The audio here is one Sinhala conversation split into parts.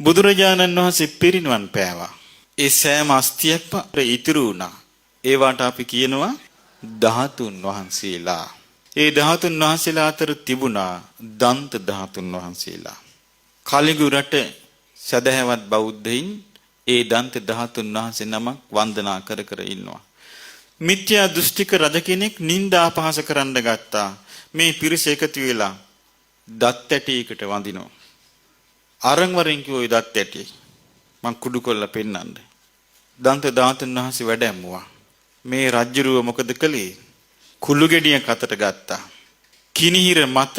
බුදුරජාණන් වහන්සේ පිරිනිවන් පෑවා. ඒ සෑම අස්තියක්ම ඉතුරු වුණා. ඒවට අපි කියනවා ධාතුන් වහන්සේලා. ඒ ධාතුන් වහන්සේලා අතර තිබුණා දන්ත ධාතුන් වහන්සේලා. කලිඟු රට සදහැවත් බෞද්ධයින් ඒ දන්ත ධාතුන් වහන්සේ නමක් වන්දනා කර කර ඉන්නවා. මිත්‍යා දෘෂ්ටික රජ කෙනෙක් නිന്ദා අපහාස කරන්න ගත්තා. මේ පිරිස එකතු වෙලා දත් ඇටයකට වඳිනවා. අරන් වරින් කිව්ව ඔය දත් ඇටේ මං කුඩු කරලා පෙන්නන්න. දන්ත ධාතුන් වහන්සේ වැඩැම්මුවා. මේ රජ්ජුරුව මොකද කළේ? කුළු ගෙඩියක් අතට ගත්තා. කිනිහිර මත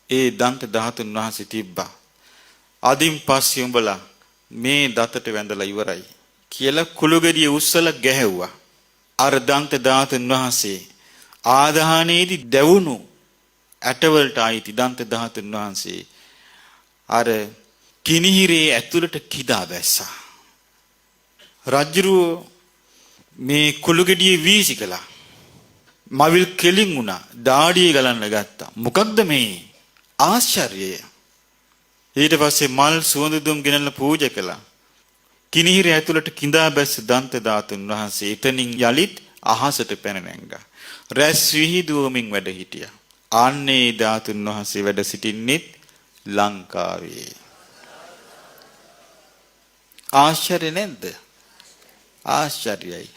ඒ දන්ත ධාතුන් වහන්සේ තිබ්බා. අදින් පස්සේ උඹලා මේ දතට වැඳලා ඉවරයි කියලා කුළු ගෙඩිය උස්සලා ගැහැව්වා. අර දන්ත ධාතුන් වහන්සේ ආදාහනයේදී දැවුණු ඇටවලට අයිති දන්ත ධාතුන් වහන්සේ අර කිනිහිරේ ඇතුළට කිදා බැස්සා. රජ්ජුරුව මේ කුළු ගෙඩිය වීසි කළා. මවිල් කෙලින් වුණා. දාඩිය ගලන්න ගත්තා. මොකක්ද මේ? ආශ්චර්යය. ඊට පස්සේ මල් සුවඳ දුම් ගෙනල්ලා පූජා කළා. කිනිහිර ඇතුළට කිඳා බැස්ස දන්ත ධාතුන් වහන්සේ එතනින් යලිත් අහසට පැන නැංගා. රැස් විහිදුවමින් වැඩ හිටියා. අන්නේ ධාතුන් වහන්සේ වැඩ සිටින්නෙත් ලංකාවේ. ආශ්චර්ය නැද්ද? ආශ්චර්යයි.